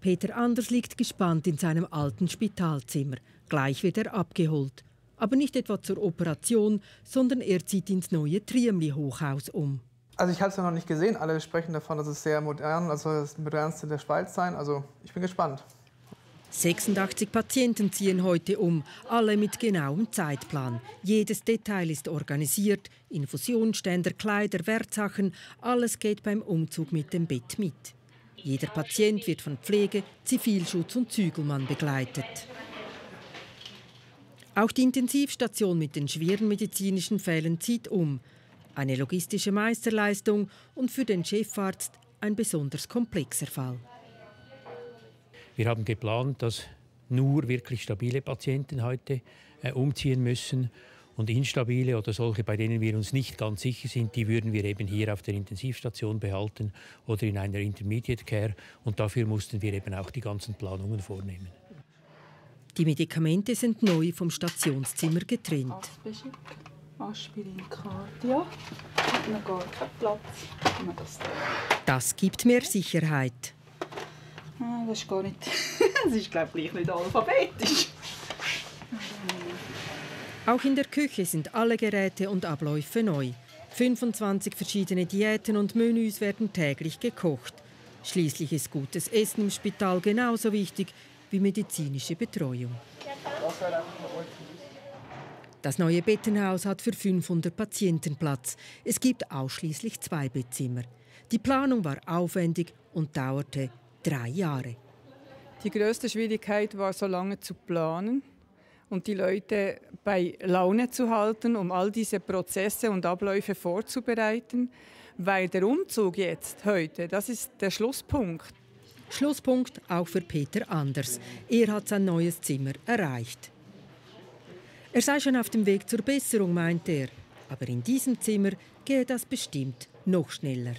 Peter Anders liegt gespannt in seinem alten Spitalzimmer. Gleich wird er abgeholt. Aber nicht etwa zur Operation, sondern er zieht ins neue Triemli-Hochhaus um. Also ich habe es ja noch nicht gesehen. Alle sprechen davon, dass es sehr modern, also das modernste der Schweiz sein. Also ich bin gespannt. 86 Patienten ziehen heute um, alle mit genauem Zeitplan. Jedes Detail ist organisiert. Infusionsständer, Kleider, Wertsachen, alles geht beim Umzug mit dem Bett mit. Jeder Patient wird von Pflege, Zivilschutz und Zügelmann begleitet. Auch die Intensivstation mit den schweren medizinischen Fällen zieht um. Eine logistische Meisterleistung und für den Chefarzt ein besonders komplexer Fall. Wir haben geplant, dass nur wirklich stabile Patienten heute umziehen müssen. Und instabile oder solche, bei denen wir uns nicht ganz sicher sind, die würden wir eben hier auf der Intensivstation behalten oder in einer Intermediate Care. Und dafür mussten wir eben auch die ganzen Planungen vornehmen. Die Medikamente sind neu vom Stationszimmer getrennt. Aspirin, Cardia, hat noch gar keinen Platz. Das gibt mehr Sicherheit. Das ist gar nicht. Das ist, glaube ich, nicht alphabetisch. Auch in der Küche sind alle Geräte und Abläufe neu. 25 verschiedene Diäten und Menüs werden täglich gekocht. Schließlich ist gutes Essen im Spital genauso wichtig wie medizinische Betreuung. Das neue Bettenhaus hat für 500 Patienten Platz. Es gibt ausschließlich 2 Bettzimmer. Die Planung war aufwendig und dauerte 3 Jahre. Die grösste Schwierigkeit war, so lange zu planen und die Leute bei Laune zu halten, um all diese Prozesse und Abläufe vorzubereiten. Weil der Umzug jetzt, heute, das ist der Schlusspunkt. Schlusspunkt auch für Peter Anders. Er hat sein neues Zimmer erreicht. Er sei schon auf dem Weg zur Besserung, meint er. Aber in diesem Zimmer gehe das bestimmt noch schneller.